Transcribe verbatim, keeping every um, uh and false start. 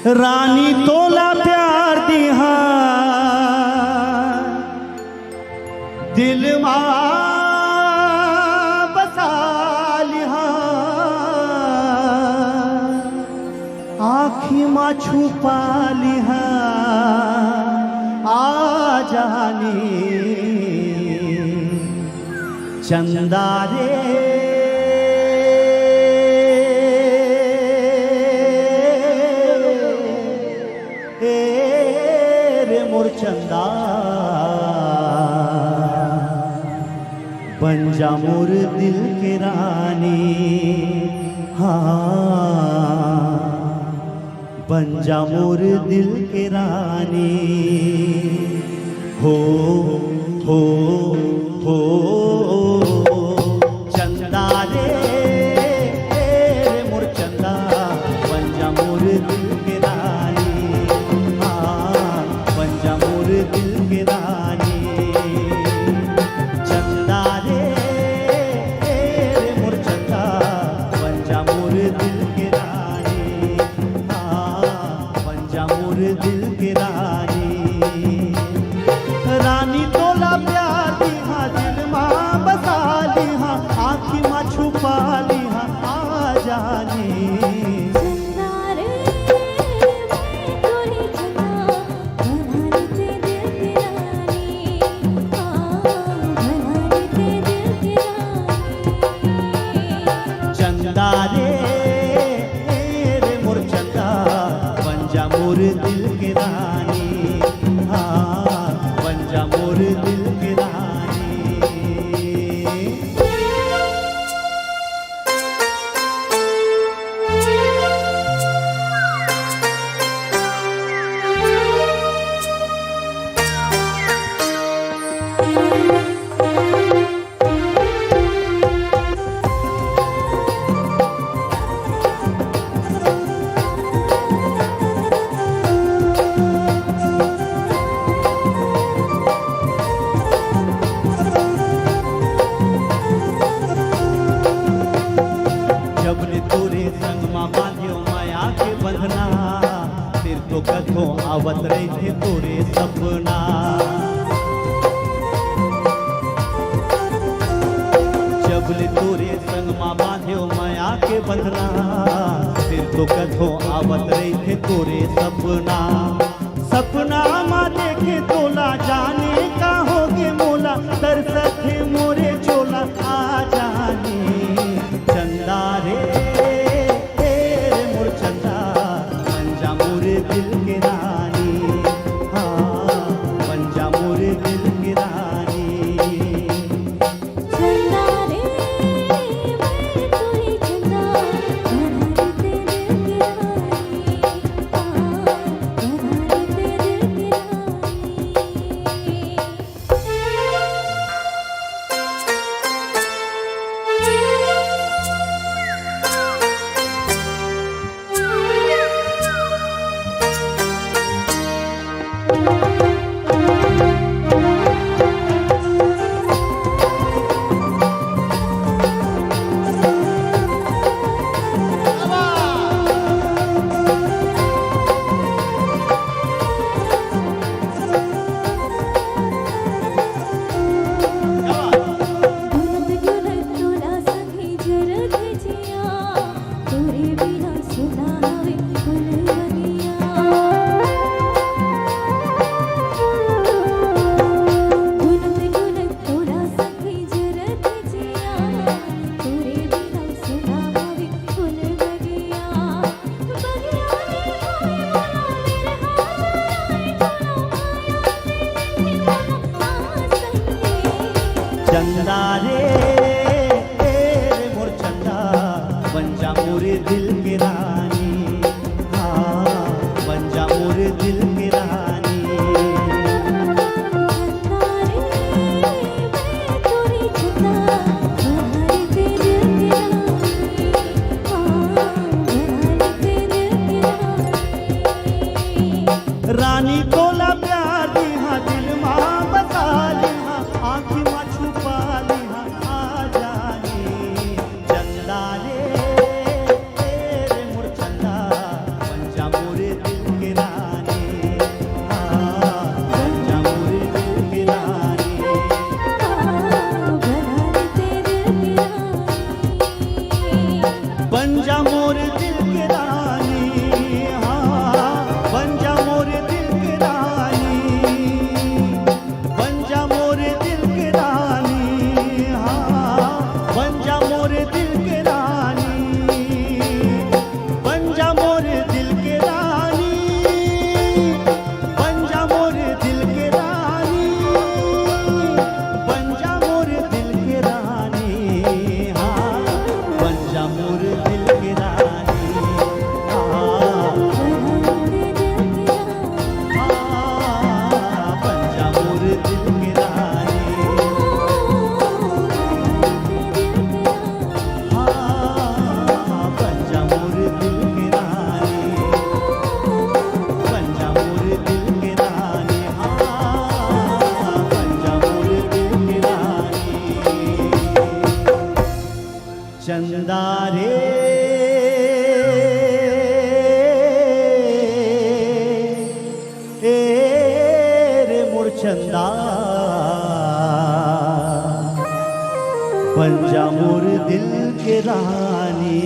रानी तोला प्यार दिहा, दिल मा बसा लिहा, आँखी मा छुपा लिहा, आ जानी चंदा रे, ए रे मोर चंदा, बन जा मोर दिल के रानी। हाँ, बन जा मोर दिल के रानी। हो, हो, हो, चंदा रे, ए रे मोर चंदा, बन जा मोर दिल के रानी। हाँ, बन जा मोर दिल के रानी। चंदा रे, ए रे मोर चंदा, बन जा मोर दिल के रानी। हाँ, बन जा मोर दिल के रानी। रानी तोला प्यार दिहा, दिल मा बसा लिहा, आँखी मा छुपा लिहा, आ जानी। चंदा रे, मैं तोरी चंदा, बना ले ते दिल के रानी, हाँ, बना ले ते दिल के रानी। चंदा रे, ए रे मोर चंदा, बन जा मोर दिल के रानी। हाँ, बन जा मोर दिल के रानी। जब ले तोरे संग मा बांधेव मया के बंधना, फिर तो कथो आवत रहिथे तोरे सपना। जब ले तोरे संग मा बांधेव मया के बंधना, फिर तो कथो आवत रहिथे तोरे सपना। सपना मा देखे तोला, जाने का होगे मोला, तरसथे मोरे चोला, आ जानी चंदा रे, ए रे मोर चंदा, बन जा मोर दिल के रानी। हाँ, बन जा मोर दिल के रानी। चंदा रे, मैं तोरी चंदा, बना ले ते दिल के रानी, हाँ, बना ले ते दिल के रानी। चंदा रे, ए रे मोर चंदा, बन जा मोरे दिल के रानी। हाँ, बन जा मोरे दिल के रानी। रानी तोला प्यार दिहा, दिल मा बसा लिहा, आँखी मा छुपा लिहा, आ जानी चंदा रे, ए रे दिल के रानी, बन जा मोर दिल के रानी, बन जा मोर दिल के रानी, बन जा मोर दिल के रानी, हाँ, बन जा मोर दिल के रानी, हाँ, हाँ, बन जा मोर दिल के रानी। हाँ, बन जा मोर दिल के रानी, बन जा मोर दिल के रानी, हाँ, बन जा मोर दिल के रानी। चंदा रे, ए रे मोर चंदा, बन जा मोर दिल के रानी।